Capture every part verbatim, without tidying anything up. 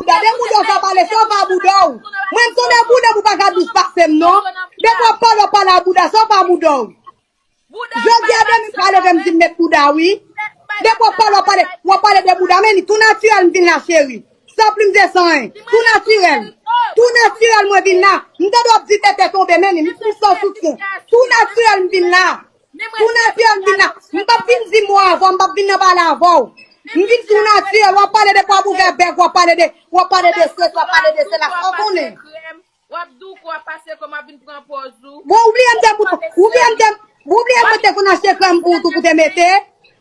Gade bouda w sa pale, sa w pa bouda w. Mwen m sonde bouda m ou pa ka dous pase m non. Depi w ap pale, w ap pale a bouda, sa w pa bouda w. Jodi a demen m ka leve m di m met bouda wi. Depi w ap pale, w ap pale, w ap pale de bouda, men li tou natirèl m vin la cheri. San plim de san en. Tou natirèl. Tou natirèl mwen vin la. M tande w ap di tete tonbe, men li, m tou san soutyen. Tou natirèl m vin la. Tou natirèl m vin la. M p ap vin di mo avè w, m p ap vin nan pale avè w. M vin tou natirèl, w ap pale de pwa bouvè bèk, w ap pale de, w ap pale de sesi, w ap pale de sela, sa w konnen. W ap di w kou w ap pase kòm w ap vin pran pòz ou. Bon, ou bliye m te, ou bliye m te, ou bliye mwen te konn achte krèm pou ou tou pou te mete.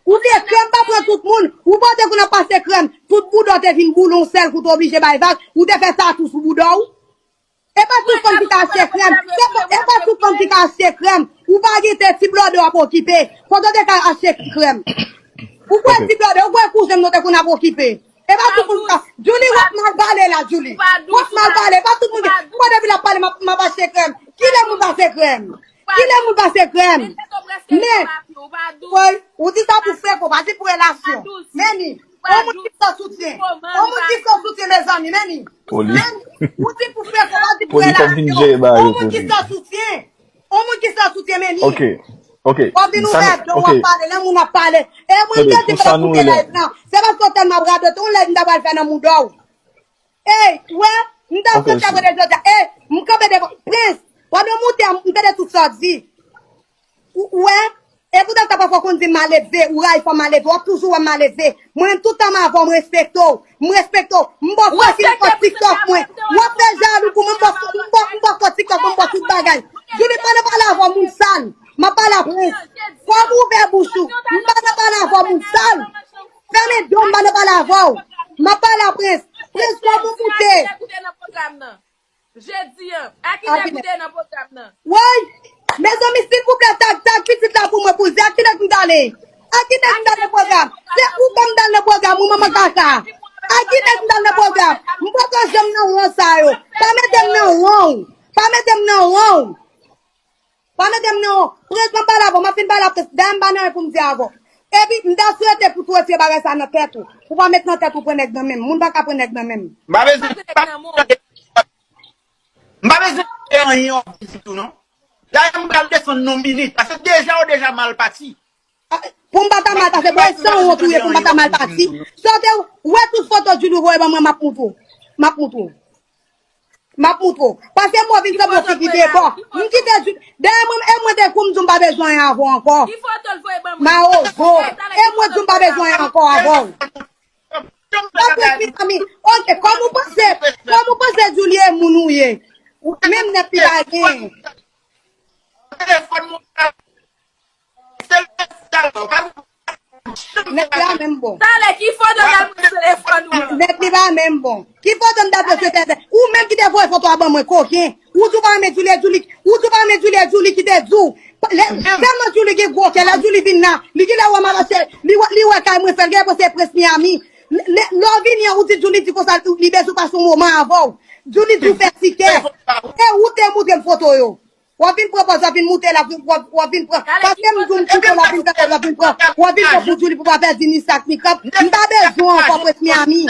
Ou bliye krèm pa pran tout moun. Ou pa te konn ap pase krèm. Tout bouda w te vin boule yon sèl kou, ou te oblije bay vag. Ou te fè sa tou sou bouda w. E pa tout fanm ki ka achte krèm. Se pa, e pa tout fanm ki ka achte krèm. Ou pa gen te ti blòdè w ap okipe. Kote w te ka achte krèm? Ou kwè ti blòdè, ou kwè kouzen m nou te konn ap okipe? E pa tout moun sa. Djouly, w ap mal pale la, Djouly. W ap mal pale. E pa tout moun ki, mwen depi l ap pale, m ap, m ap achte krèm. Kilè moun pase krèm? Kilè moun pase krèm? Men, woy, ou di sa pou freko, pa di pou relasyon. Men ni, yon moun ki san soutyen. Yon moun ki san soutyen, mezanmi, men ni. Men ni, ou di pou freko, pa di pou relasyon. Yon moun ki san soutyen. On moun ki san soutyen men li. Ok, ok. W ap vin ouvè do w, w ap pale, lè moun ap pale. E mwen m te di m pa t ap koute live nan. Se paske w tèlman ap radote, yon live m ta pral fè nan mouda w. Ey, ou wè, m ta fè sa kote jodi a. Ey, m kanpe devan. Prince, pandan w moute a, m tande tout sa w di. Ou, ou wè, e poutan sa pafwa w konn di m malelve, ou rayi fò malelve, w ap toujou wè m malelve. Mwen menm tout tan m avè w, m respekte w. M respekte w. M ba w fòs, m fò TikTok mwen. W ap fè jalou pou mwen, m ba w, m ba w, m ba w fò TikTok mwen, m ba w tout bagay. Djouly, m pa nan pale avè w, moun sal. M ap pale a Prince. Kòm ou ouvè bouch ou. M pa nan pale avè w, moun sal. Fèmen do w, m pa nan pale avè w. M ap pale a Prince. Prince, kòm ou moute. Jedi an, a ki nèg ou te nan pwogram nan? Woy! Mezanmi, silvouplè, tag, tag pitit la pou mwen, pou l di a ki nèg m t ale. A ki nèg m t al nan pwogram? Se ou fè m t al nan pwogram, ou manman kaka. A ki nèg m t al nan pwogram? M poko janm nan won sa yo. Pa mete m nan won. Pa mete m nan won. Pa mete m nan won. Prince, m ap pale avè w, m ap fin pale a Prince. Dayè m pa nan anyen pou m di avè w. Epi, m ta swete pou tou retire bagay sa nan tèt ou. Pou pa met nan tèt ou pran nèg nan men m. Moun pa ka pran nèg nan men m. M pa bezwen M pa bezwen tande anyen w ap di ditou non. Dayè m pral desann nan yon minit, paske deja w deja mal pati. Pou m pa ta mal pase, bon, e sanwont ou ye pou m pa ta mal pati. Sa w te wè tout foto Djouly voye ban mwen, m ap moutre w. M ap moutre w. M ap moutre w. Paske m wè w vin sanble yon fi ki debò. M kite Djouly. Dayè mwen, e mwen te kou m di w m pa bezwen anyen avè w ankò. Mawozo. E mwen di w m pa bezwen anyen ankò avè w. Sa fèt, mezanmi. Ok, kòm ou panse, kòm ou panse Djouly e moun ou ye? Ou menm nèt li pa genyen. Nèt la menm bon. Talè, ki foto w t al pran sou telefòn ou an? Nèt li pa menm bon. Ki foto m t al pran sou telefòn? Ou menm ki te voye foto a ban mwen, koken. Ou di w pa renmen Djouly, e Djouly, ou di w pa renmen Djouly, e Djouly ki te di w. Lè, tèlman Djouly gen gwo kè, lè Djouly vin la, li genlè wè m ap achte, li wè, li wè kay mwen fè, li genlè panse e Prince Miami. Lè, lè, lè w vini an, ou di Djouly di konsa, li bezwen pase yon moman avè w. Djouly di w fè ti kè. E ou te moutre m foto yo. W ap vin pran pòz, w ap vin moute la, w ap, w ap vin pran. Paske m di w m koute w, w ap vin fè pòz, w ap vin pran. W ap vin pran pou Djouly pou pa pèdi ni sak ni kòb. M pa bezwen w ankò, Prince Miami.